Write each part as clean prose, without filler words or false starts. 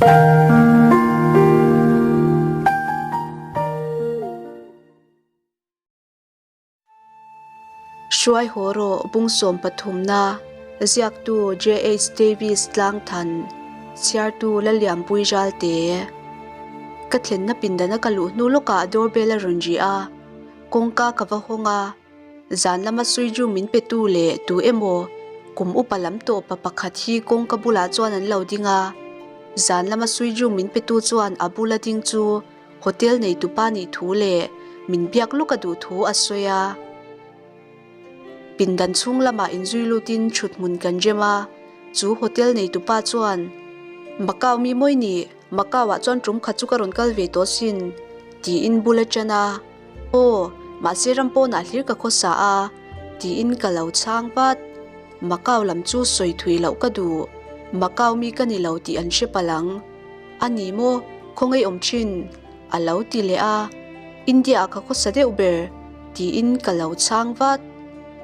Hruai haw rawh bung sawm pathumna ziaktu JH Davies Tlangthan chhiartu Lalianpui Ralte Ka thlenna pindana ka luh hnu lawkah doorbell a rawn ri a, kawngka ka va hawng a. Zan lama suiju min petu leh tu emaw kum upa lam tawh pa pakhat hi kawngka bulah chuan an lo ding a. Zan lama suiju min petu chuan a bula ding chu hotel neitupa nih thu leh min biak lawk a duh thu a sawi a. Pindan chhung lamah inzui lutin thuthmun kan rem a, chu hotel neitupa chuan, Macau mi mawi nih, Macau ah chuan tum khat chu ka rawn kal ve tawh sin, tiin bul a ṭan a. Aw, mahse ram pawnah hlir ka khawsa a, tiin ka lo chhang vat. Macau lam chu sawi thui loh ka duh. Macau mi ka ni lo tih an hre palh ang. A ni maw, khawngaih awm thin, a lo ti leh a. India ah ka khawsa deuh ber, tiin ka lo chhang vat.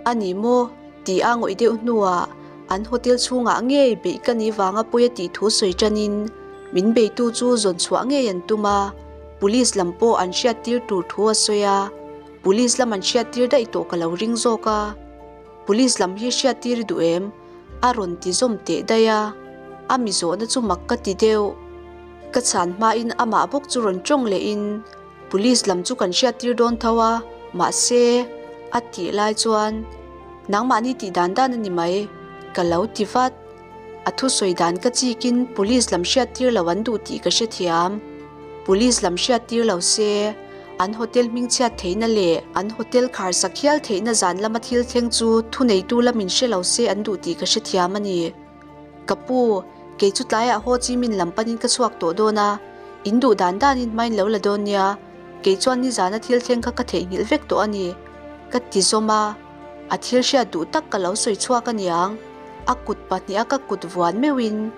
A ni maw, tih a ngawih deuh hnuah an hotel chhungah ngei beih ka ni vanga pawi a tih thu sawi tanin min beitu chu zawn chhuah ngei an tum a. Police lam pawh an hriattir tur thu a sawi a, Police lam an hriattir daih tawh ka lo ring zawk a, Police lam hi hriattir i duh em? a rawn ti zawm teh daih a, a mi zawhna chu mak ka ti deuh. Ka chhan hmain amah bawk chu rawn tawng lehin Police lam chu kan hriattir dawn tho a, mahse a tih lai chuan nangmahni tih dan dan a ni mai, ka lo ti vat. A thusawi dan ka chikin police lam hriattir lo an duh tih ka hrethiam. Police lam hriattir lo se, an hotel hmingchhiat theihna leh an hotel khar sak hial theihna zan lama thil thleng chu thuneitu lamin hre lo se an duh tih ka hrethiam a ni. Ka pu, kei chu tlaiah Ho Chi Minh lam panin ka chhuak tawh dawn a, in duh dan danin hmain lo la dawn nia, kei chuan nizana thil thleng kha ka theihnghilh vek tawh a ni, ka ti zawm a. A thil hriat duh tak ka lo sawi chhuak a niang. A kut pahniha ka kut vuan meuhin,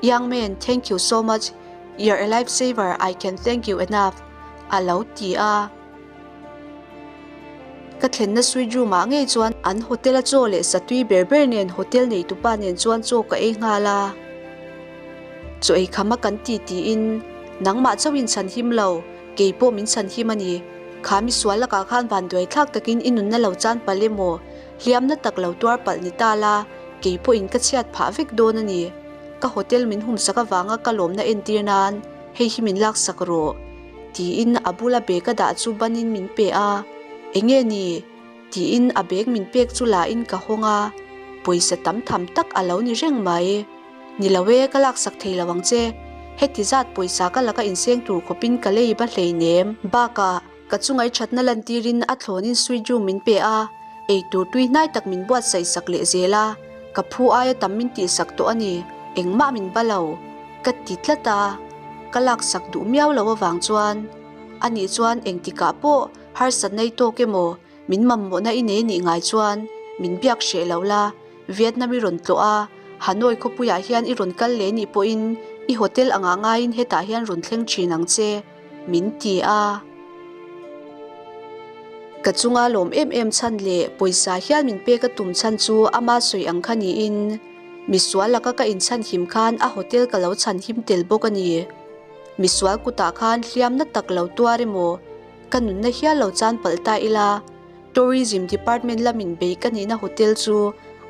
Young man, thank you so much, you're a life saver, I can thank you enough, a lo ti a. Ka thlenna suite room ah ngei chuan an hotel a chaw leh satui ber ber nen hotel neitupa nen chuan chaw ka ei nghal a. Chaw ei kham a kan ti tiin, Nangmah chauhin chhan him lo, kei pawh min chhan him a ni. Kha misual lakah khan vanduai thlak takin i nunna lo chan palh emaw? Hliamna tak lo tuar palh ni ta la, kei pawhin ka chhiat phah vek dawn a ni. Ka hotel min humsak avanga ka lawmna entir nan hei hi min laksak rawh, tiin a bula bag a dah chu banin min pe a. Enge ni? tiin a bag min pek chu la in ka hawng a, pawisa tam tham tak a lo ni reng mai. Ni lo e, ka laksak thei lo ang che. Heti zat pawisa ka laka inseng tur khawpin ka lei va hleinem. Bakah, Ka chungai thatna lantirin a thlawnin sweet room min pe a, eitur tui hnai tak min buatsaih sak leh zel a, ka phu aia tam min tihsak tawh a ni, engmah min ba lo. Ka ti tlat a, ka laksak duh miau lo avang chuan anih chuan engtikah pawh harsatna i tawk emaw min mamawhna i nei nih ngai chuan min biak hreh lo la, Vietnam i rawn tlawh a, Hanoi khawpuiah hian i rawn kal leh nih pawhin i hotel angah ngaiin hetah hian rawn thleng thin ang che. Min ti a. Ka chunga lawm em em chhan leh pawisa hial min pek a tum chhan chu ama sawi ang kha niin misual laka ka inchhan him khan a hotel ka lo chhan him tel bawk a ni. Misual kutah khan hliamna tak lo tuar emaw ka nunna hial lo chan palh ta ila Tourism Department lamin bei ka nihna hotel chu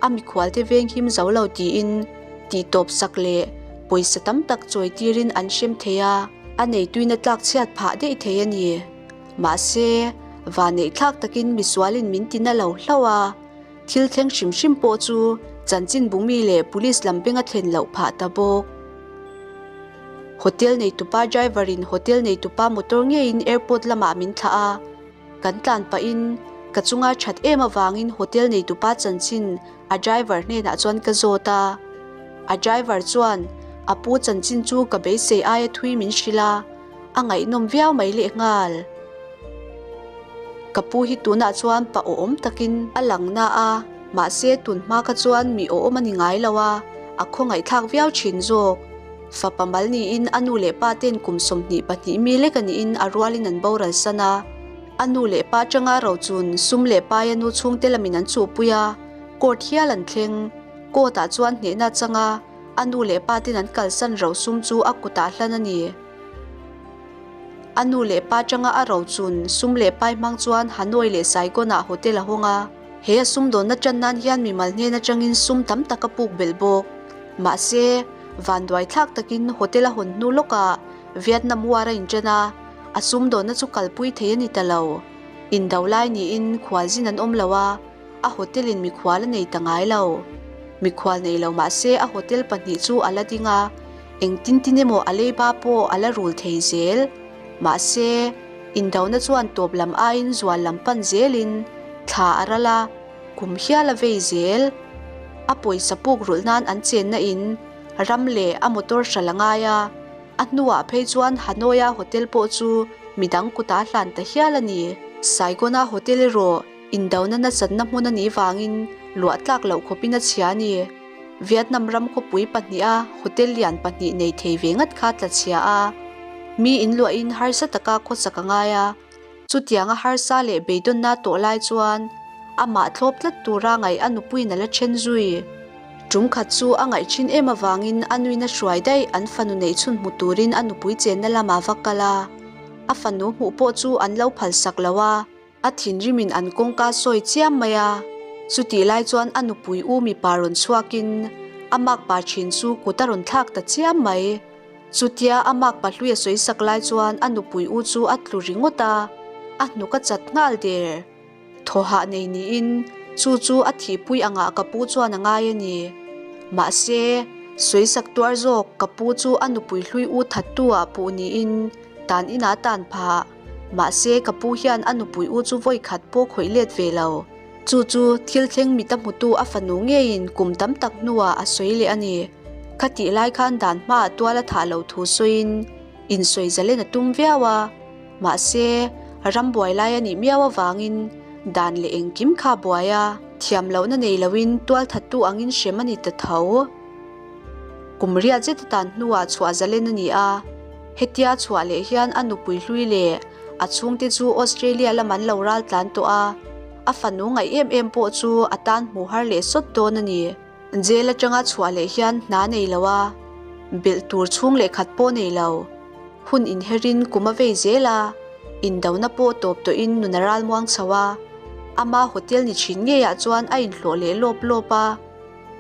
a mikhualte veng him zo lo tiin tihtawp sak leh pawisa tam tak chawi tirin an hrem thei a, a neituina tlak chhiat phah daih thei a ni. Mahse, vanneih thlak takin misualin min ti na lo hlauh a, thil thleng hrim hrim pawh chu chanchin bumi leh police lam benga thlen loh phah ta bawk. Hotel neitupa driver in hotel neitupa motor ngeiin airport lamah min thlah a, Kan tlan pahin ka chunga that em avangin hotel neitupa chanchin a driver hnenah chuan ka zawt a. A driver chuan a pu chanchin chu ka beisei aia thui min hrilh a, a ngaihnawm viau mai lehnghal. Ka pu hi tunah chuan pa awhawm takin a lang na a, mahse tun hma kha chuan mi awhawm a ni ngai lo a, a khawngaihthlak viau thin zawk. Fapa mal niin a nu leh pa ten kum 22 mi lek a niin a rualin an boral san a. A nu leh pa atanga rochun sum leh pai a nu chhungte lamin an chuhpui a, court hial an thleng. Court ah chuan hnehna changa. A nu leh pa ten an kalsan rosum chu a kutah hlan a ni. A nu leh pa tanga a rochun sum leh pai hmang chuan Hanoi leh Saigon-ah hotel a hawng a. He a sumdawnna tan nan hian mimal hnen atangin sum tam tak a puk belh bawk. Mahse, vanduai thlak takin hotel a hawn hnu lawkah Vietnam War a inṭan a, a sumdawnna chu kalpui thei a ni ta lo. Indo lai niin khualzin an awm lo a, a hotel in mikhual a nei ta ngai lo. Mikhual nei lo mahse a hotel pahnih chu a la ding a, engtin tin emaw a leiba pawh a la rul thei zel. Mahse, indona chuan tawp lam aiin zual lam pan zelin thla a ral a, kum hial a vei zel. A pawisa puk rulh nan an chenna in ram leh a motor hral a ngai a, a hnuah phei chuan Hanoi-a hotel pawh chu midang kutah a hlan ta hial a ni. Saigon-a hotel erawh Indona nasatna hmun a nih vangin luah tlak loh khawpin a chhia a ni. Vietnam ram khawpui pahniha hotel lian pahnih nei thei ve ngat kha tla chhia a. Mi inluahin harsa taka khawsak a ngai a. Chutianga harsa leh beidawnna tawh lai chuan amah thlawp tlat tura ngaih a nupuiin a la then zui. Tum khat chu a ngaih thin em avangin a nuin a hruai daih an fanu neih chhun hmu turin a nupui chenna lamah va kal a. A fanu hmuh pawh chu an lo phalsak lo a. A thinrimin an kawngka sawi chiam mai a, chutih lai chuan a nupui u mipa rawn chhuakin a makpa thin chu kut a rawn thlak ta chiam mai. Chutia a makpa hlui a sawi sak lai chuan a nupui u chu a tlu ringawt a, a hnuk a chat nghal der. Thawhah nei niin chu chu a thihpui angah ka pu chuan a ngai a ni. Mahse, sawisak tuar zawk ka pu chu a nupui hlui u thattu ah puh niin tan inah tan phah. Mahse, ka pu hian a nupui u chu vawi khat pawh khawih let ve lo. Chu chu thil thleng mita hmutu a fanu ngeiin kum tam tak hnuah a sawi leh a ni. Khatih lai khan dan hmaah tual a thah lo thu sawiin insawi zalen a tum viau a. Mahse, rambuai lai a nih miau avangin dan leh engkim kha a buai a, thiam lohna nei loin tual thattu angin hrem a ni ta tho. Kum riat zet atan hnuah chhuah zalen a ni a, hetia chhuah leh hian a nupui hlui leh a chhungte chu Australia lam an lo ral tlan tawh a, a fanu ngaih em em pawh chu a tan hmuh har leh sawt dawn a ni. Jail atanga chhuah leh hian hna nei lo a, belh tur chhung leh khat pawh nei lo. Hun inherin kum a vei zel a, indona pawh tawp tawhin nun a ral muang chho a, ama hotel ni thin ngeiah chuan a inhlawh leh lawp lawp a.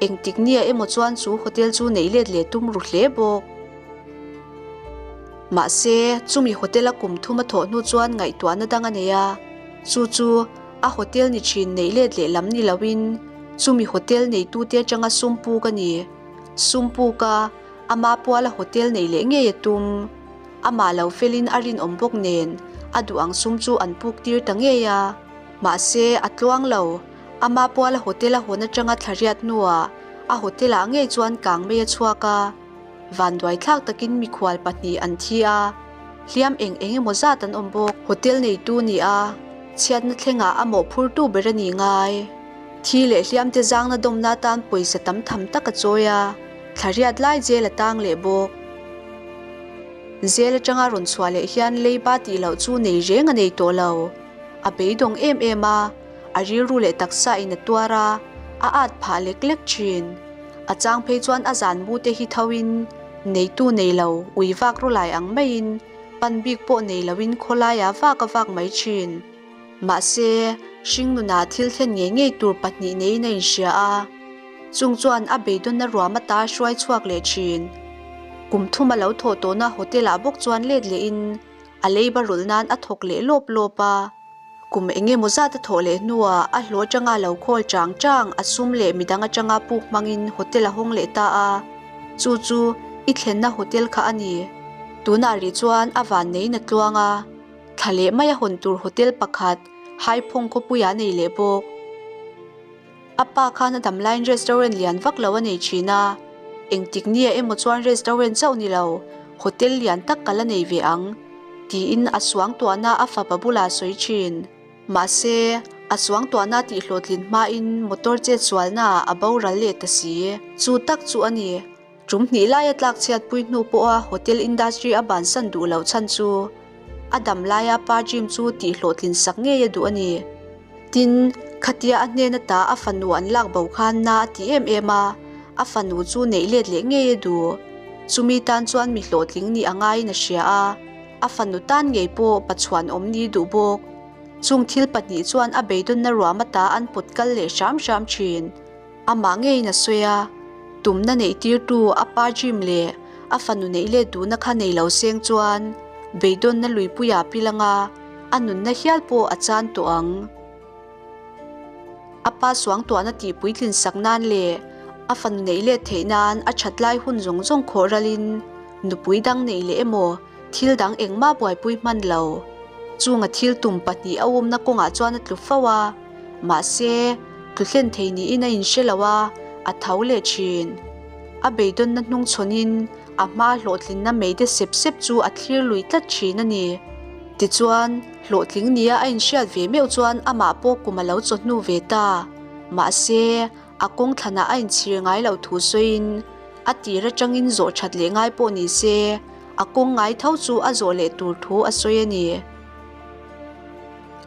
Engtik nia emaw chuan chu hotel chu neih let leh tum ru hle bawk. Mahse, chumi hotel a kum thum a thawh hnu chuan ngaihtuahna dang a nei a, chu chu a hotel ni thin neih let leh lam ni loin chumi hotel neitute atanga sum puk a ni. Sum puk a, ama puala hotel neih leh ngei a tum. Amah lo felin a rinawm bawk nen a duh ang sum chu an puk tir ta ngei a. Mahse, a tluang lo. Ama puala hotel a hawn atanga thla riat hnuah a hotel ah ngei chuan kang mei a chhuak a, vanduai thlak takin mikhual pahnih an thi a, hliam eng eng emaw zat an awm bawk. Hotel neitu ni a, chhiatna thlengah a mawhphurtu ber a ni ngai. Thi leh hliamte zangna dawmna atan pawisa tam tham tak a chawi a, thla riat lai jail a tang leh bawk. Jail atanga rawn chhuah leh hian leiba tih loh chu nei reng a nei tawh lo. A beidawng em em a. A rilru leh taksa in a tuar a, a at phah lek lek thin. A chang phei chuan a zan mu te hi tho in, neitu nei lo, ui vak ru lai ang mai in, pan bik pawh nei lo in khawlai ah vak a vak mai thin. Mahse, hringnunah thil thlen ngei ngei tur pahnih neiin a inhria a, chung chuan a beidawnna ruam ata hruai chhuak leh thin. Kum thum a lo thawh tawhna hotel ah bawk chuan let leh in, a leiba rulh nan a thawk leh lawp lawp a. Kum eng emaw zat a thawh leh hnuah a hlawh atanga lo khawl chang chang a sum leh midang atanga puk hmangin hotel a hawng leh ta a, chu chu i thlenna hotel kha a ni. Tunah rih chuan a van neiin a tluang a, thla leh mai a hawn tur hotel pakhat Haiphong khawpuiah a nei leh bawk. A pa khan a dam laiin restaurant lian vak lo a nei thin a, engtik nia emaw chuan restaurant chauh ni lo, hotel lian tak ka la nei ve ang, tiin a suangtuahna a fapa bulah a sawi thin. Mahse, a suangtuahna tihhlawhtlin hmain motor chetsualnaah a boral leh ta si. Chu tak chu a ni. Tum hnih laia tlakchhiatpui hnu pawha hotel industry a bansan duh loh chhan chu a dam laia pa Jim chu tihhlawhtlin sak ngei a duh a ni. Tin, khatia a hnen ata a fanu an lak bo khan na a ti em em a. A fanu chu neih let leh ngei a duh. Chumi tan chuan mi hlawhtling nih a ngaiin a hria a, a fanu tan ngei pawh pachuan awm ni duh bawk. Chung thil pahnih chuan a beidawnna ruam ata an pawt kal leh hram hram thin. Amah ngeiin a sawi a, tumna neih tirtu a pa Jim leh a fanu neih let duhna kha nei lo seng chuan beidawnna luipuia pil anga a nunna hial pawh a chan tawh ang. A pa suangtuahna tih puitlin sak nan leh a fanu neih let theih nan a that lai hun zawng zawng khawh ralin nupui dang neih leh emaw thil dang engmah buaipui hman lo. Chunga thil tum pahnih a awmna kawngah chuan a tlu fo a, mahse tlu hlen thei niin a inhre lo a, a tho leh thin. A beidawnna hnung chhawnin a hmaa hlawhtlinna mei te sep sep chu a thlir lui tlat thin a ni. Tichuan, hlawhtling nia a inhriat ve meuh chuan amah pawh kum a lo chawhnu ve ta. Mahse, a kawng thlanah a inchhir ngai loh thu sawiin, a tir atangin zawh that leh ngai pawh ni se, a kawng ngai tho chu a zawh leh tur thu a sawi a ni.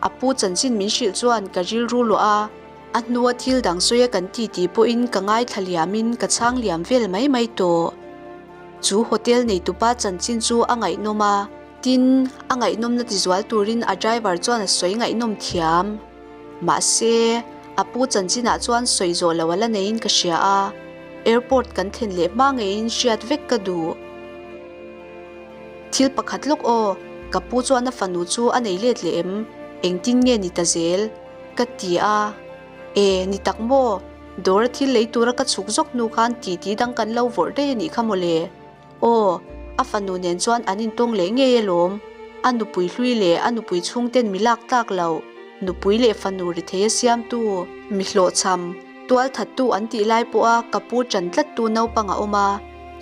A pu chanchin min hrilh chuan ka rilru luah a, a hnua thil dang sawi a kan ti tih pawhin ka ngaithla liamin ka chhang liam vel mai mai tawh. Chu hotel neitupa chanchin chu a ngaihnawm a. Tin, a ngaihnawmna tizual turin a driver chuan a sawi ngaihnawm thiam. Mahse, a pu chanchinah chuan sawi zawh lo a la neiin ka hria a, airport kan thlen leh hma ngeiin hriat vek ka duh. Thil pakhat lawk aw, ka pu chuan a fanu chu a nei let leh em? Engtin nge ni ta zel? Ka ti a. E, ni tak maw? Dawr a thil lei tura ka chhuk zawk hnu khan titi dang kan lo vawrh daih a nih kha mawle. Aw, a fanu nen chuan an intawng leh ngei alawm. A nupui hlui leh a nupui chhungten mi lak tlak lo, nupui leh fanu ri thei a siamtu, mi hlawhchham, tual thattu an tih lai pawha ka pu ṭan tlattu naupang a awm a,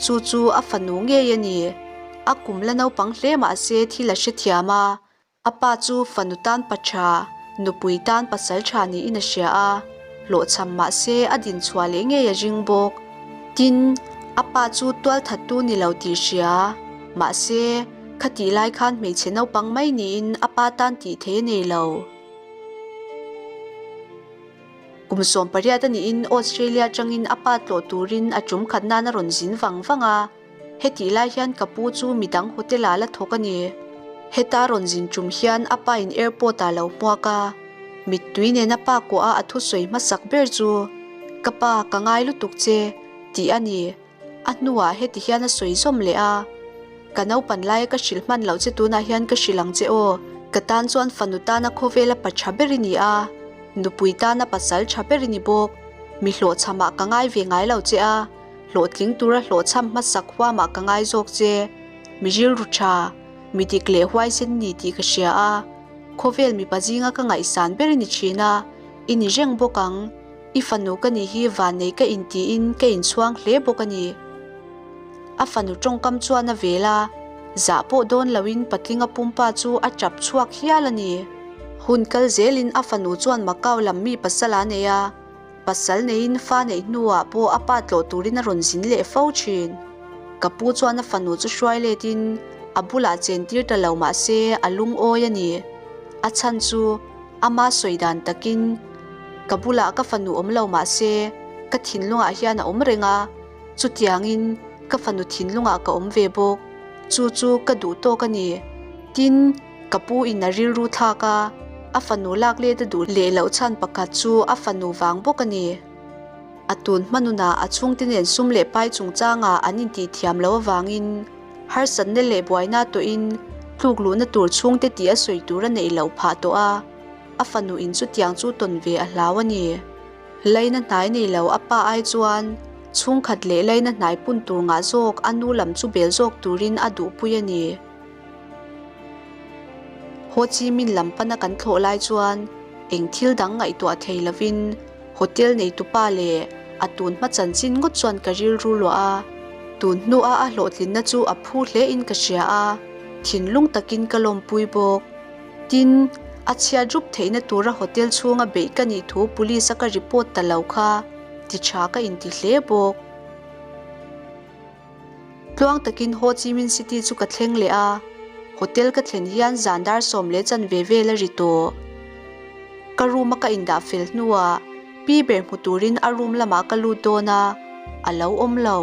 chu chu a fanu ngei a ni. A kum la naupang hle mah se thil a hrethiam a, A pa chu fanu tan pa tha, nupui tan pasal tha niin a hria a, hlawhchham mah se a din chhuah leh ngei a ring bawk. Tin, a pa chu tualthattu ni lo tih hria. Mahse, khatih lai khan hmeichhe naupang mai niin a pa tan tih thei a nei lo. Kum 18 a niin Australia atangin a pa tlawh turin a tum khat nan a rawn zin vang vang a. Hetih lai hian ka pu chu midang hotel ah la thawk a ni. Heta rawn zin tum hian a pa in airport ah lo hmuak a, mittui nen a pa kuah a a thusawi hmasak ber chu, Ka pa, ka ngai lutuk che, tih a ni. A hnuah heti hian a sawi zawm leh a, Ka naupan laia ka hrilh hman loh che tunah hian ka hrilh ang che aw, ka tan chuan fanu tana khawvela pa tha ber i ni a, nupui tana pasal tha ber i ni bawk, mi hlawhchhamah ka ngai ve ngai lo che a, Hlawhtling tura hlawhchham hmasak huamah ka ngai zawk che. Mi rilru tha, mi dik leh huaisen ni tih ka hria a. Khawvel mipa zinga ka ngaihsan ber i ni thin a, i ni reng bawk ang. I fanu ka nih hi vannei ka intiin ka inchhuang hle bawk a ni. A fanu tawngkam chuan a vel a, zah pawh dawn loin patlinga pumpa chu a tap chhuak hial a ni. Hun kal zelin a fanu chuan Macau lam mi pasal a nei a. Pasal neiin fa neih hnuah pawh a pa tlawh turin a rawn zin leh fo thin. Ka pu chuan a fanu chu hruai letin a bulah chen tir ta lo mah se a lungawi a ni. A chhan chu ama sawi dan takin ka bulah ka fanu awm lo mah se ka thinlungah hian a awm reng a, chutiangin ka fanu thinlungah ka awm ve bawk. Chu chu ka duh tawk a ni. Tin. Ka pu in a rilru thlak a, a fanu lak let a duh leh loh chhan pakhat chu a fanu vang bawk a ni. A tun hmanunah a chhungte nen sum leh pai chungchangah an intih thiam loh avangin harsatna leh buaina tawhin tluk luhna tur chhungte tih a sawi tur a neih loh phah tawh a, a fanu in chutiang chu tawn ve a hlau a ni. Laina hnai nei lo a pa ai chuan chhungkhat leh laina hnai pun tur ngah zawk a nu lam chu bel zawk turin a duhpui a ni. Ho Chi Minh lam pana kan thlawh lai chuan eng thil dang ngaihtuah thei lovin hotel neitupa leh a tun hma chanchin ngawt chuan ka rilru luah a. Tun hnua a hlawhtlinna chu a phu hle in ka hria a, thinlung takin ka lawmpui bawk. Tin, a chhiat rup theihna tura hotel chhunga beih ka nih thu police a ka report ta lo kha ti tha ka inti hle bawk. Tluang takin Ho Chi Minh City chu ka thleng leh a, hotel ka thlen hian zan dar sawm leh chan ve vel a ri tawh. Ka room a ka indah fel hnuah pi ber hmu turin a room lamah ka lut dawn a, a lo awm lo.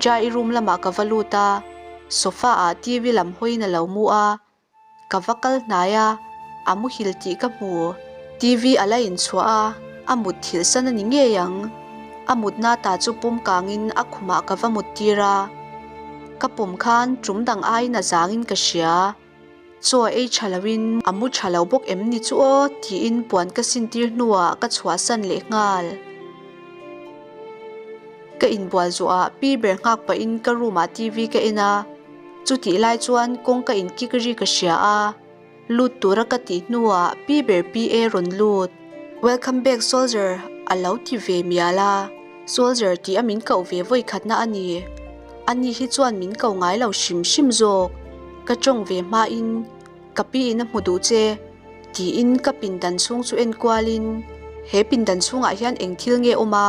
Jai room lamah ka va lut a, sofa ah TV lam hawiin a lo mu a, ka va kal hnai a, a muhil tih ka hmu. TV a la inchhuah a, a mut thilh san a ni ngei ang. A mutna ta chu pawm kangin a khumah ka va mut tir a, ka pawm khan tum dang aiin a zangin ka hria. Chaw ei tha loin a mu tha lo bawk em ni chu aw tiin puan ka sintir hnuah ka chhuahsan leh nghal. Ka inbual zuah pi ber nghak pahin ka room ah TV ka en a, chutih lai chuan kawngka inkik ri ka hria a, lut tura ka tih hnuah pi ber PA rawn lut. Welcome back soldier a lo ti ve mial a, soldier tih a min koh ve vawi khatna a ni. Ani hi chuan min ko ngai lo hrim hrim zawk. Ka tawng ve hmain ka pi in a hmu duh che tiin ka pindan chhung chu en kualin he pindan chhungah hian eng thil nge awm a,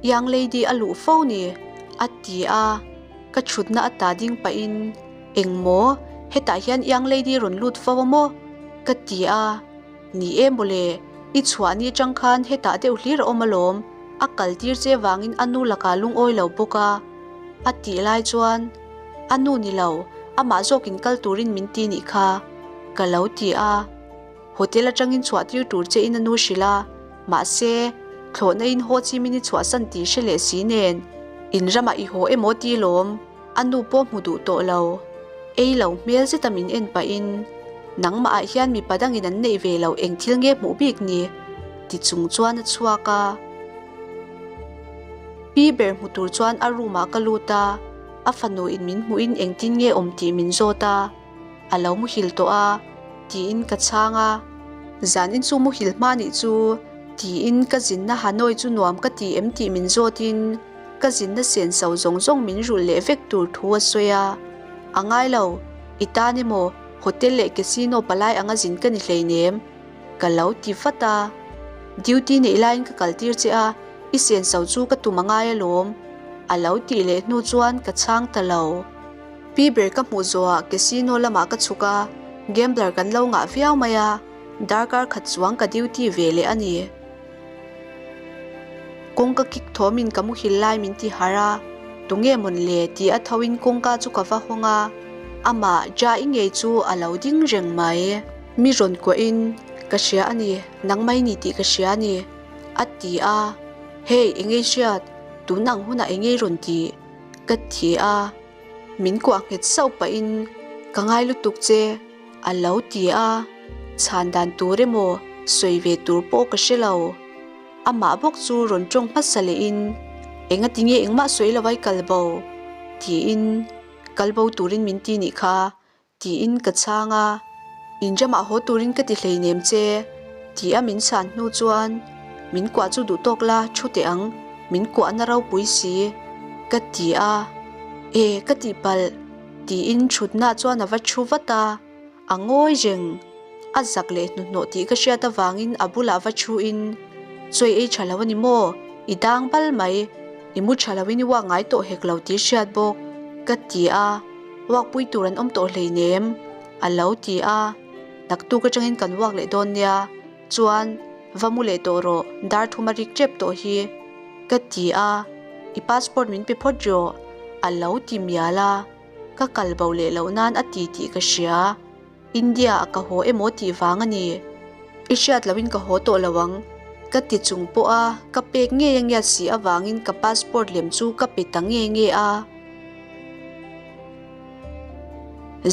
young lady a luh fo ni a ti a, ka thutna a ta ding pahin eng maw hetah hian young lady rawn lut fo a maw ka ti a. Ni e mawle, i chhuah ni atang khan hetah deuh hlir a awm alawm, a kal tir che vangin a nu lakah lungawi lo bawk a, a tih lai chuan, A nu ni lo, amah zawkin kal turin min ti nih kha, ka lo ti a. Hotel atangin chhuah tir tur che in a nu hrilh a, mahse, thlawhna in Ho Chi Minh i chhuahsan tih hre leh si nen, in ramah i haw emaw ti lawm. A nu pawh hmu duh tawh lo. Ei lo hmel zeta min en pahin, Nangmah ah hian mipa dangin an neih ve loh eng thil nge hmuh bik ni? ti chung chuan a chhuak a. Pi ber hmu tur chuan a room ah ka lut a, a fanu in min hmuhin engtin nge awm tih min zawt a. A lo muhil tawh a, tiin ka chhang a. Zanin chu muhil hma nih chu, tiin ka zinna Hanoi chu nuam ka ti em tih min zawtin, ka zinna senso zawng zawng min rulh leh vek tur thu a sawi a. A ngai lo, i tan emaw hotel leh casino palai anga zin ka ni hleinem, ka lo ti vat a. Duty neih laiin ka kal tir che a, i senso chu ka tum a ngai alawm, a lo tih leh hnu chuan ka chhang ta lo. Pi ber ka hmuh zawhah casino lamah ka chhuk a, gambler kan lo ngah viau mai a, darkar khat chuang ka duty ve leh a ni. Kawngka kik thawmin ka muhil lai min ti harh a, tunge mawn le tih a tho in kawngka chu ka va hawng a, amah Ja i ngei chu a lo ding reng mai. Mi rawn kuah in, Ka hria a ni, nang mai ni tih ka hria a ni, a ti a, Hey, engei hriat, tun ang hunah engei rawn ti? ka ti a. Min kuah nghet sauh pahin ka ngai lutuk che a lo ti a, chhan dan tur emaw sawi ve tur pawh ka hre lo. Amah bawk chu rawn tawng hmasa lehin engati nge engmah sawi lo ai kal bo? tiin kal bo turin min ti nih kha Tiin ka chhang a, Inramah haw turin ka ti hleinem che, ti a min chhan hnu chuan, Min kuah chu duh tawk la, thu teh ang, min kuahna ropui si, ka ti a, E, ka tihpalh, tiin thutna chuan a va thu vat a, a ngawi reng, a zak leh hnuhnawh tih ka hriat avangin a bulah va thuin, Chawi ei tha lo a ni maw? I dang bal mai, i mu tha loin i uak ngai tawh hek lo tih hriat bawk, ka ti a. Uak pui tur an awm tawh hleinem, a lo ti a. Naktuk atangin kan uak leh dawn nia, chuan va mu leh tawh rawh, dar thum a rik tep tawh hi, ka ti a. I passport min pe phawt rawh, a lo ti mial a. Ka kal bo leh loh nan a ti tih ka hria. India a ka haw emaw tih vang a ni. I hriat lohin ka haw tawh lo ang, ka ti chung pawh a, ka pek ngei a ngiat si avangin ka passport lem chu ka pe ta nge nge a.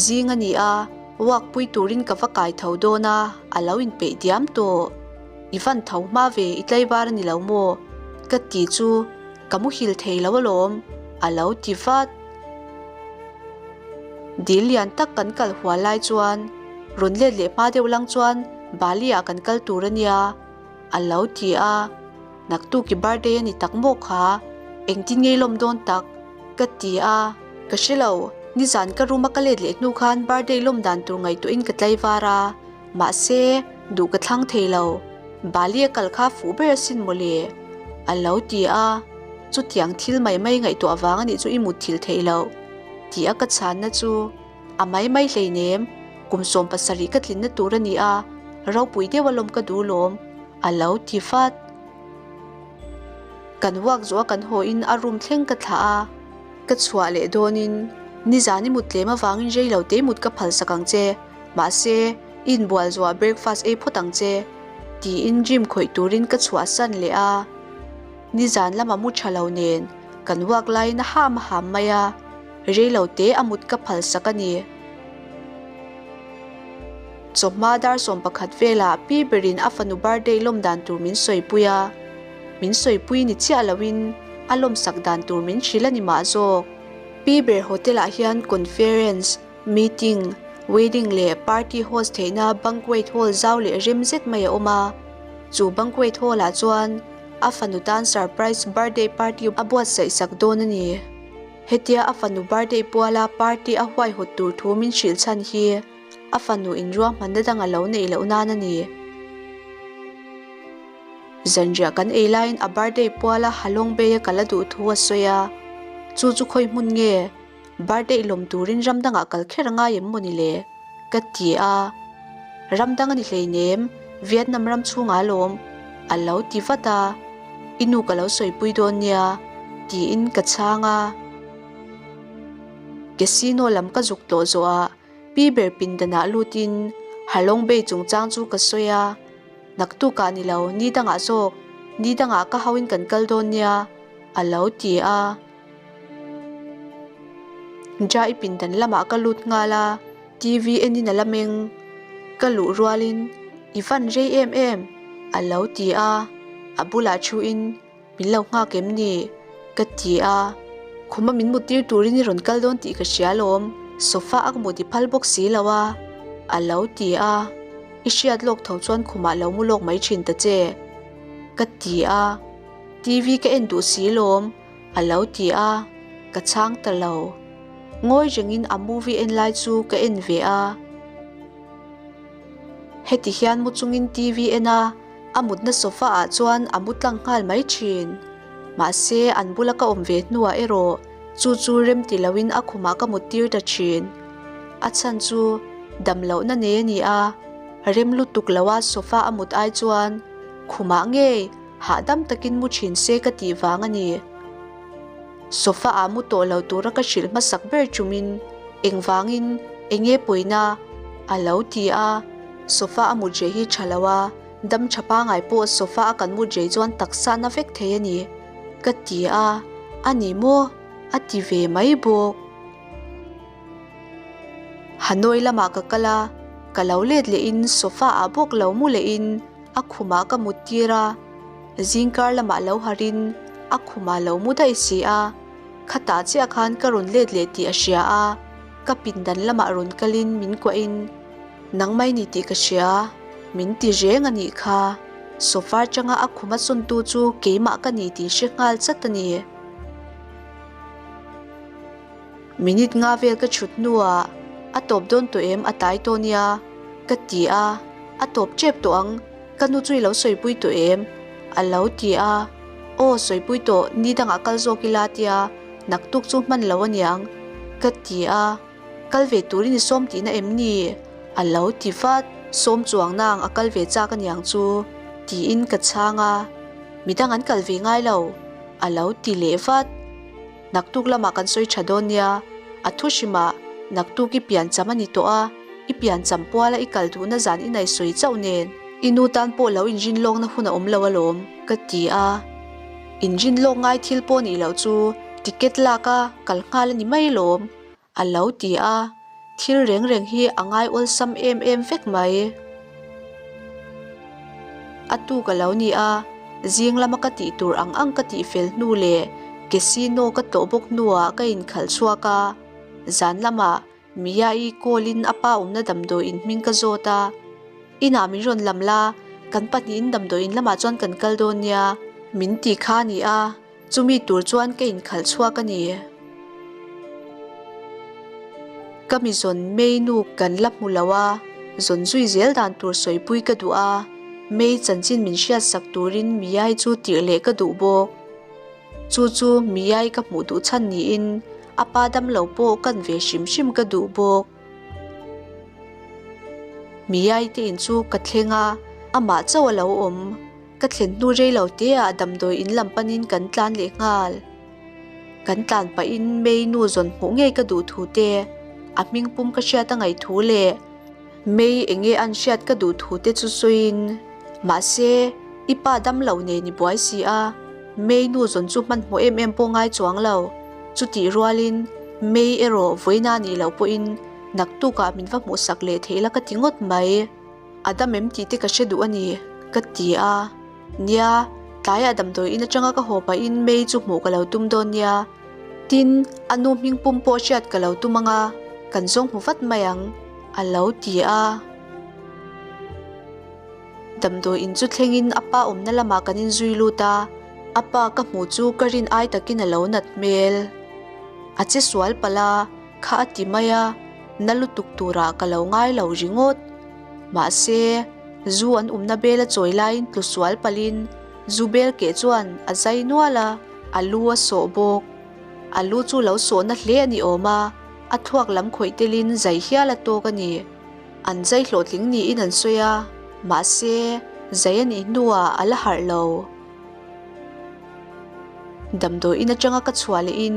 Zing a ni a, walk pui turin ka va kai tho dawn a, a lo inpeih diam tawh. I van tho hma ve, i tlaivar a ni lo maw? Ka ti chu ka muhil thei lo alawm, a lo ti vat. Dil lian tak kan kal hual lai chuan rawn let leh hma deuh lang chuan Bali ah kan kal tur a nia a lo ti a, naktuk i birthday a ni tak maw kha, engtin ngei lawm dawn tak ka ti a, ka hre lo, nizan ka room a ka let leh hnu khan birthday lawm dan tur ngaihtuahin ka tlaivar a, mahse duh ka thlang thei lo, Bali a kal kha fuh ber asin mawle a lo ti a. Chutiang thil mai mai ngaihtuah vang a nih chu i mut thil theih loh tih a ka chhanna chu a mai mai hleinem, kum 70 ka tlinna tur a ni a, ropui deuh alawm ka duh lawm a lo ti vat. Kan walk zawh a kan haw in a room thleng ka thlah a, ka chhuah leh dawn in nizan i mut tlem avangin rei lo te mut ka phal sak ang che, mahse i inbual zawh ah breakfast ei phawt ang che tiin gym khawih turin ka chhuah san leh a. Nizan lama mu tha lo nen kan walk laiin a ham a ham mai a, rei lo te a mut ka phal sak a ni. Chawhma dar 11 velah pi berin a fanu birthday lawm dan tur min sawipui a, min sawipui ni chiah loin a lawmsak dan tur min hrilh a ni mah zawk. Pi ber hotel ah hian conference, meeting, wedding leh party host theihna banquet hall zau leh rem zet mai a awm a, chu banquet hall ah chuan a fanu tan surprise birthday party a buatsaih sak dawn a ni. Hetia a fanu birthday puala party a huaihawt tur thu min hrilh chhan hi a fanu inruahmanna dang a lo neih loh nan a ni. Zanriah kan ei laiin a birthday puala Halong Bay a kal a duh thu a sawi a, chu chu khawi hmun nge birthday lawm turin ram dangah kal kher a ngai em maw ni le? ka ti a, ram dang a ni hleinem, Vietnam ram chhungah alawm a lo ti vat a, i nu ka lo sawipui dawn nia tiin ka chhang a. Casino lam ka zuk tawh zawhah Pi ber pindanah lutin Halong Bay chungchang chu ka sawi a, naktukah ni lo, ni dangah zawk, ni dangah ka hauin kan kal dawn nia, a lo ti a. Jai pindan lamah ka lut nghal a, TV enin a la meng. Ka luh rualin, I van rei em em, a lo ti a, a bulah thuin, Min lo nghak em ni? Ka ti a, khuma min mut tir turin i rawn kal dawn tih ka hria alawm, sofa a ka mut i phal bawk si lo a, a lo ti a, I hriat lawk tho chuan khumah lo mu lawk mai thin ta che, ka ti a, TV ka en duh si lawm, a lo ti a, ka chhang ta lo. Ngawi rengin a movie en lai chu ka en ve a. Heti hian mu chungin TV en a, a mutna sofa ah chuan a mu tlang nghal mai thin. Mahse an bula ka awm ve hnuah erawh chu chu rem ti loin a khumah ka mut tir ta thin. A chhan chu dam lohna nei a ni a, rem lutuk loa sofa a mut ai chuan khumah ngei hahdam takin mu thin se ka tih vang a ni. Sofa ah mu tawh lo tura ka hrilh hmasak ber chumin engvangin enge pawina a lo ti a, sofa a mut reh hi tha lo a, dam tha pangai pawh sofa a kan mut rei chuan taksa na vek thei a ni ka ti a, a ni maw a ti ve mai bawk. Hanoi lamah ka kal a, ka lo let lehin sofa ah bawk lo mu lehin a khumah ka mut tir a, zingkar lamah lo harin a khumah lo mu daih si a, khatah chiah khan ka rawn let leh tih a hria a, ka pindan lamah rawn kalin min kuahin Nangmai ni tih ka hria, min ti reng a nih kha, sofa atanga a khuma sawntu chu keimah ka ni tih hre nghal chat a ni. Minute nga vel ka chhut hnuah a tawp dawn tawh em a tlai tawh nia ka ti a, a tawp tep tawh ang, ka nu chu i lo sawipui tawh em? A lo ti a, aw sawipui tawh ni dangah kal zawk ila tia naktuk chu hman lo aniang ka ti a, kal ve turin i sawm tihna em ni? A lo ti vat, sawm chuang nang a kal ve chak aniang chu tiin ka chhang a, midang an kal ve ngai lo a lo ti leh vat. Naktuk lamah kan sawi tha dawn nia, a thu hrimah naktuk i pian cham a ni tawh a, i pian cham puala i kal duhna zan i nei sawi chauh nen i nu tan pawh lo inrin lawkna hun a awm lo alawm, ka ti a. Inrin lawk ngai thil pawh nih loh chu ticket lak a kal nghal a ni mai lawm, a lo ti a, thil reng reng hi a ngai awlsam em em vek mai. A tuk a lo ni a, zing lama ka tih tur ang ang ka tih fel hnu leh casino ka tlawh bawk hnuah ka inkhalh chhuak a, zan lamah Mia-i call in a pa awmna damdawiin hming ka zawt a, inah min rawn lam la, kan pahnihin damdawiin lamah chuan kan kal dawn nia min ti kha a ni a. Chumi tur chuan ka inkhalh chhuak a ni. Ka mi zawn May nu kan la hmu lo a, zawn zui zel dan tur sawipui ka duh a, May chanchin min hriatsak turin Miyai chu tirh leh ka duh bawk. Chu chu Miyai ka hmuh duh chhan niin a pa damlo pawh kan ve hrim hrim ka duh bawk. Miyai te in chu ka thleng a, amah chauh a lo awm. Ka thlen hnu rei lo te ah damdawi in lam panin kan tlan leh nghal. Kan tlan pahin May nu zawn hmuh ngei ka duh thu te, a hming pum ka hriat a ngaih thu leh May enge an hriat ka duh thu te chu sawiin, Mahse, i pa dam lo nen i buai si a, May nu zawn chu hmanhmawh em em pawh ngai chuang lo. Chutih rualin May erawh vawiina nih loh pawhin naktukah min va hmuhsak leh theih la ka ti ngawt mai. A dam em tih te ka hre duh a ni, ka ti a. Nia, tlaiah damdawi in atanga ka haw pahin May chu hmuh ka lo tum dawn nia. Tin, a nu hming pum pawh hriat ka lo tum ang a, kan zawng hmu vat mai ang, a lo ti a. Damdawi in chu thlengin a pa awmna lamah kan inzui lut a, a pa ka hmuh chu ka rin ai takin a lo nat hmel. A che sual palh a, kha a ti mai a, na lutuk turah ka lo ngai lo ringawt. Mahse, zu an umna bel a chawi laiin tlu sual palhin zu bel keh chuan a zai nual a, a lu a sawh bawk. A lu chu lo sawhna hle a ni awm a, a thluak lam khawih telin zai hial a tawk a ni. An zai hlawhtling niin an sawi a, mahse, zai a nih hnuah a la harh lo. Damdawi in atanga ka chhuah lehin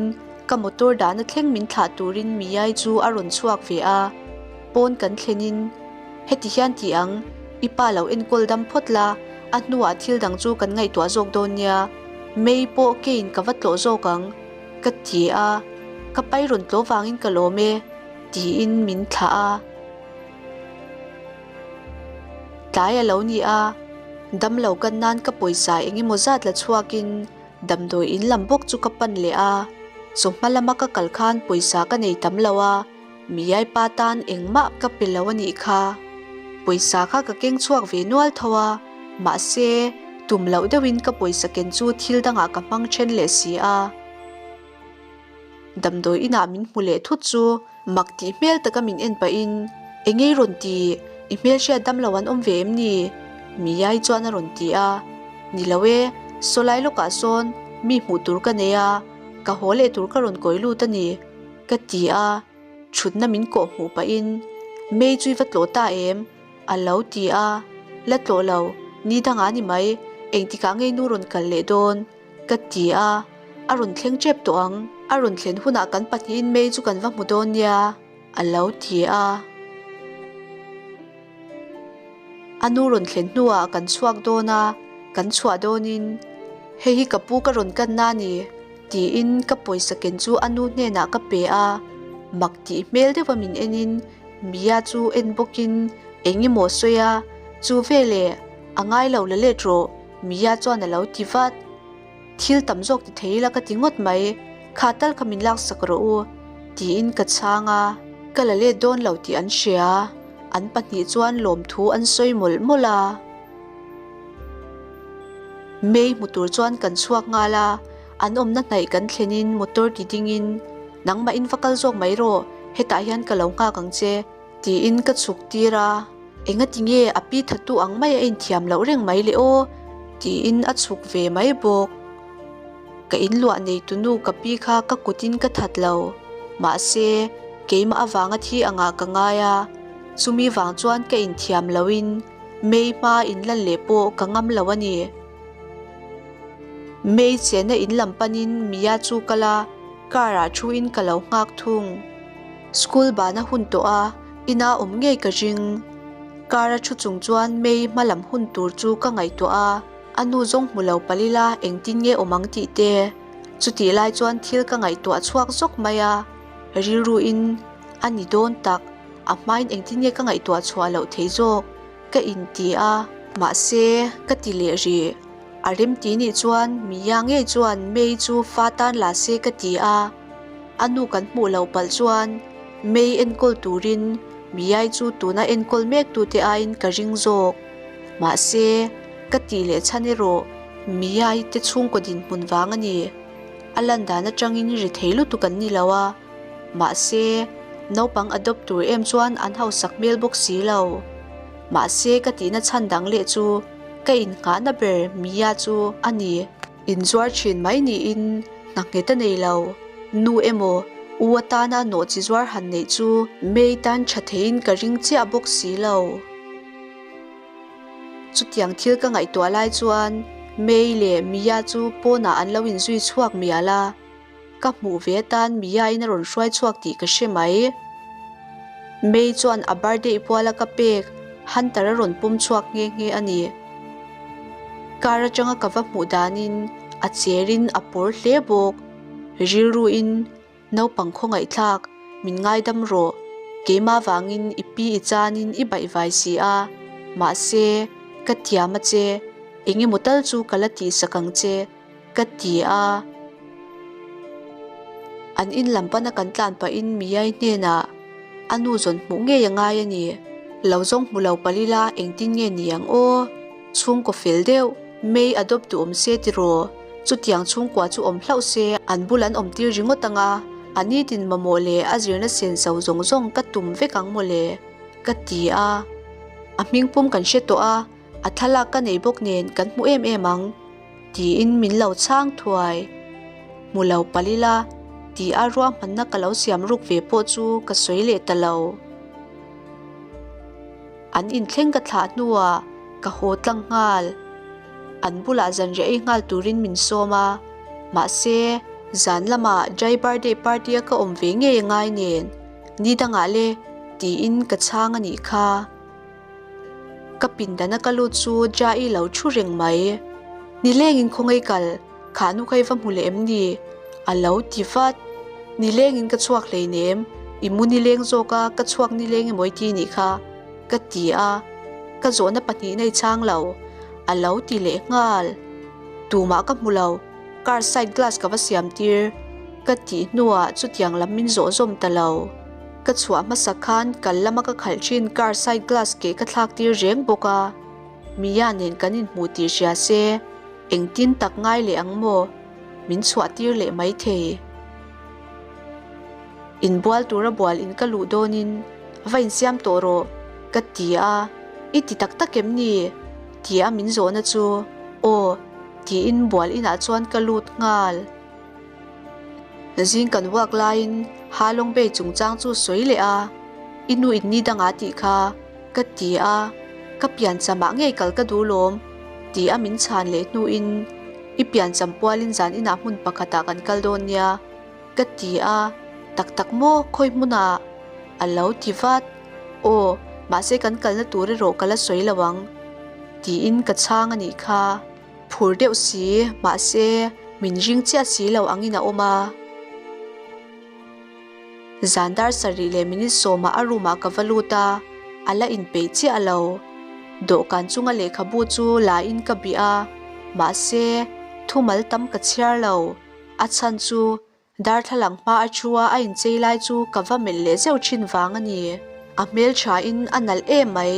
ka motor dahna thleng min thlah turin Miyai chu a rawn chhuak ve a, pawn kan thlenin, Heti hian ti ang, i pa lo enkawl dam phawt la, a hnuah thil dang chu kan ngaihtuah zawk dawn nia, May pawh keiin ka va tlawh zawk ang, ka ti a, ka pai rawn tlawh vangin ka lawm e, tiin min thlah a. Tlai a lo ni a, damlo kan nan ka pawisa eng emaw zat la chhuakin damdawi in lam bawk chu ka pan leh a, chawhma lama ka kal khan pawisa ka nei tam lo a, Miyai pa tan engmah ka pe lo a nih kha. Pawisa kha ka keng chhuak ve nual tho a, mahse tum loh deuhin ka pawisa ken chu thil dangah ka hmang then leh si a. Damdawi inah min hmu leh thut chu mak tih hmel taka min en pahin, Eng ei rawn ti? I hmelhriat dam lo an awm ve em ni? Miyai chuan a rawn ti a. Ni lo e, sawlai lawkah sawn mi hmuh tur ka nei a, ka haw leh tur ka rawn kawi lut a ni, ka ti a. Thutna min kawh hmuh pahin, Mei chu i va tlawh ta em? A lo ti a. La tlawh lo, ni dangah a ni mai, engtikah ngei nu rawn kal leh dawn? Ka ti a, a rawn thleng tep tawh ang. A rawn thlen hunah kan pahnihin May chu kan va hmu dawn nia, a lo ti a. A nu rawn thlen hnuah kan chhuak dawn a, kan chhuah dawnin, Hei hi ka pu ka rawn kanna a ni, tiin ka pawisa ken chu a nu hnenah ka pe a. Mak tih hmel deuha min enin Mia chu en bawkin eng emaw a sawi a, Chu veleh, a ngai lo la let rawh, Mia chuan a lo ti vat. Thil tam zawk ti thei ila ka ti ngawt mai, kha tal kha min laksak rawh u, tiin ka chhang a. Ka la let dawn lo tih an hria, an pahnih chuan lawmthu an sawi mawlh mawlh a. May hmu tur chuan kan chhuak nghal a, an awmna hnaih kan thlenin motor ti dingin, Nangmahin va kal zawk mai rawh, hetah hian ka lo nghak ang che, tiin ka chhuk tir a. Engati nge a pi thattu ang mai a inthiam loh reng mai le aw? tiin a chhuk ve mai bawk. Ka inluah neitu nu ka pi kha ka kutin ka that lo. Mahse, keimah avanga thi angah ka ngai a, chumi vang chuan ka inthiam loin May hma inlan leh pawh ka ngam lo a ni. May chenna in lam panin Mia chu kal a, car ah thuin ka lo nghak thung. School bana hun tawh a, ina awm ngei ka ring. Car a thu chung chuan May hma lam hun tur chu ka ngaihtuah a, a nu zawng hmu lo palh ila engtin nge awm ang tih te. Chutih lai chuan thil ka ngaihtuah chhuak zawk mai a, rilru in a ni dawn tak, a hmain engtin nge ka ngaihtuah chhuah loh thei zawk ka inti a. Mahse, ka ti leh rih. A remti nih chuan Mia ngei chuan May chu fa tan la se ka ti a. A nu kan hmuh loh palh chuan May enkawl turin Miyai chu tuna enkawl mek tute aiin ka ring zawk. Mahse, ka tih leh chhan erawh Miyai te chhungkaw dinhmun vang a ni. A lan dan atangin ri thei lutuk an ni lo a. Mahse, naupang adopt tur em chuan an hausak hmel bawk si lo. Mahse, ka tihna chhan dang leh chu ka innghahna ber Mia chu a ni. Inzuar thin mai niin hna nghet a nei lo. Nu emaw, u atana nawh chi zuar han neih chu May tan tha theiin ka ring chiah bawk si lo. Chutiang thil ka ngaihtuah lai chuan May leh Mia chu pawnah an lo inzui chhuak mial a, ka hmuh ve atan Mia-in a rawn hruai chhuak tih ka hre mai. May chuan a birthday puala ka pek Hunter a rawn pawm chhuak nghe nghe a ni. Car atanga ka va hmuh danin a cherin a pawr hle bawk. Rilruin Naupang khawngaihthlak, min ngaidam rawh. Keimah vangin i pi i chanin i baihvai si a, mahse, ka thiam a che, eng emaw tal chu ka la tihsak ang che, ka ti a. An in lam pana kan tlan pahin Miyai hnenah a nu zawn hmuh ngei a ngai a ni. Lo zawng hmu lo palh ila engtin nge ni ang aw? Chhungkaw fel deuh, May a dawp duh awm se tiraw? Chutiang chhungkua chu awm hlauh se an bul an awm tir ringawt ang a, a nitin mamawh leh a zirna senso zawng zawng ka tum vek ang mawle, ka ti a. A hmingpum kan hre tawh a, a thlalak ka nei bawk nen kan hmu em em ang, tiin min lo chhang thuai. Hmu lo palh ila, ti a ruahmanna ka lo siam ruk ve pawh chu ka sawi leh ta lo. An inthleng ka thlah hnuah ka haw tlang nghal. An bulah zanriah ei nghal turin min sawm a, mahse zan lamah Jai birthday party a ka awm ve ngei a ngai nen, ni dangah le tiin ka chhang a nih kha. Ka pindana ka lut chu Jai lo thu reng mai. Nilengin khawngaih kal, khahnu kha i va hmu leh em ni? A lo ti vat. Nilengin ka chhuak hleinem, i mu nileng zawk a, ka chhuak nileng emaw i ti nih kha, ka ti a. Ka zawhna pahnihna i chhang lo, a lo ti leh nghal. Tumah ka hmu lo, car side glass ka va siam tir, ka tih hnuah chutiang lam min zawh zawm ta lo. Ka chhuah hmasa khan kal lama ka khalh thin car side glass keh ka thlak tir reng bawk a. Mia nen kan inhmu tih hria se, engtin tak ngai leh ang maw? Min chhuah tir leh mai thei. Inbual tura bual in ka luh dawnin va insiam tawh rawh ka ti a, I ti tak tak em ni? Tia min zawhna chu aw tiin bual inah chuan ka lut nghal. Zing kan walk laiin Ha Long Bay chungchang chu sawi leh a, I nu in ni dangah tih kha ka ti a, ka pianchamah ngei kal ka duh lawm ti a min chhan leh hnuin I piancham pualin zan inah hmun pakhatah kan kal dawn nia ka ti a, tak tak maw khawi hmunah? A lo ti vat, Aw, mahse kan kalna tur erawh ka la sawi lo ang tiin ka chhang a nih kha. Phur deuh si, mahse min ring chiah si lo angin a awm a. Zan dar sarih leh minute sawmah a room ah ka va lut a, a la inpeih chiah lo. Dawhkan chunga lehkhabu chu la in ka bih a, mahse thumal tam ka chhiar lo. A chhan chu darthlalang hma a thu a a inchei lai chu ka va melh leh zeuh thin vang a ni. A hmeltha in a nalh em mai.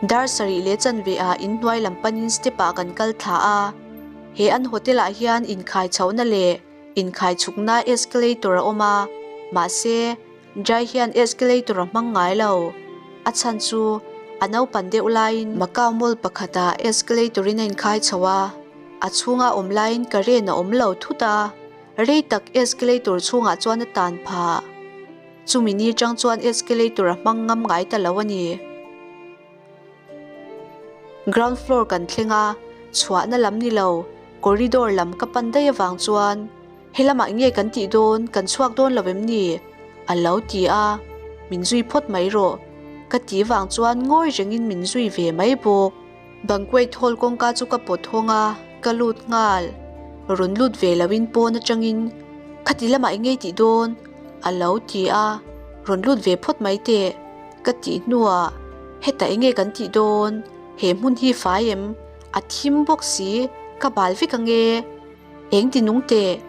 Dar sarih leh chanve ah inhnuai lam panin step ah kan kal thla a. He an hotel ah hian inkhai chhohna leh inkhai chhukna escalator a awm a, mahse Jai hian escalator a hmang ngai lo. A chhan chu a naupan deuh laiin Macau mall pakhatah escalator in a inkhai chho a, a chhunga awm laiin current a awm lo thut a, rei tak escalator chhungah chuan a tan phah. Chumi ni atang chuan escalator a hmang ngam ngai ta lo a ni. Ground floor kan thleng a, chhuahna lam ni lo, corridor lam ka pan daih avang chuan he lamah nge kan tih dawn, kan chhuak dawn lo em ni? A lo ti a, min zui phawt mai rawh ka ti vang chuan ngawi rengin min zui ve mai bawk. Banquet hall kawngka chu ka pawt hawng a, ka lut nghal. Rawn lut ve loin pawn atangin khati lamah eng nge tih dawn? A lo ti a, rawn lut ve phawt mai teh. Ka tih hnuah hetah eng nge kan tih dawn? He hmun hi fai em? A thim bawk si, ka bal vek ang e. Eng ti nung teh?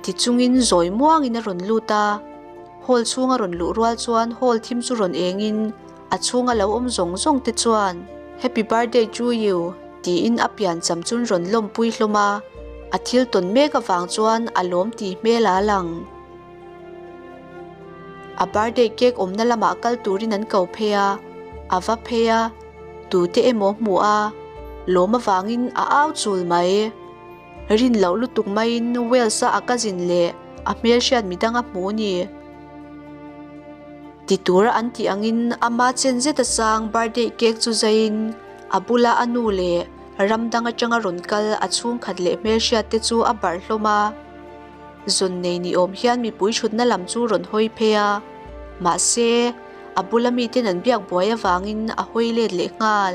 Ti chungin zawi muangin a rawn lut a. Hall chhunga rawn luh rual chuan hall thim chu rawn engin a chhunga lo awm zawng zawng te chuan Happy birthday to you tiin a piancham chun rawn lawmpui hlawm a, a thil tawn mek avang chuan a lawm ti hmel a lang. A birthday cake awmna lamah kal turin an ko phei a, a va phei a, tute emaw hmuh a, lawm avangin a au chul mai. Rin loh lutuk maiin Wales-a a cousin leh a hmelhriat midang a hmu ni. Ti tura an tih angin ama chen zeta sang birthday cake chu zaiin a bula a nu leh ram dang atanga rawn kal a chhungkhat leh hmelhriat te chu a barh hlawm a. Zawn nei ni awm hian mipui thutna lam chu rawn hawi phei a, mahse a bula miten an biak buai avangin a hawi let leh nghal.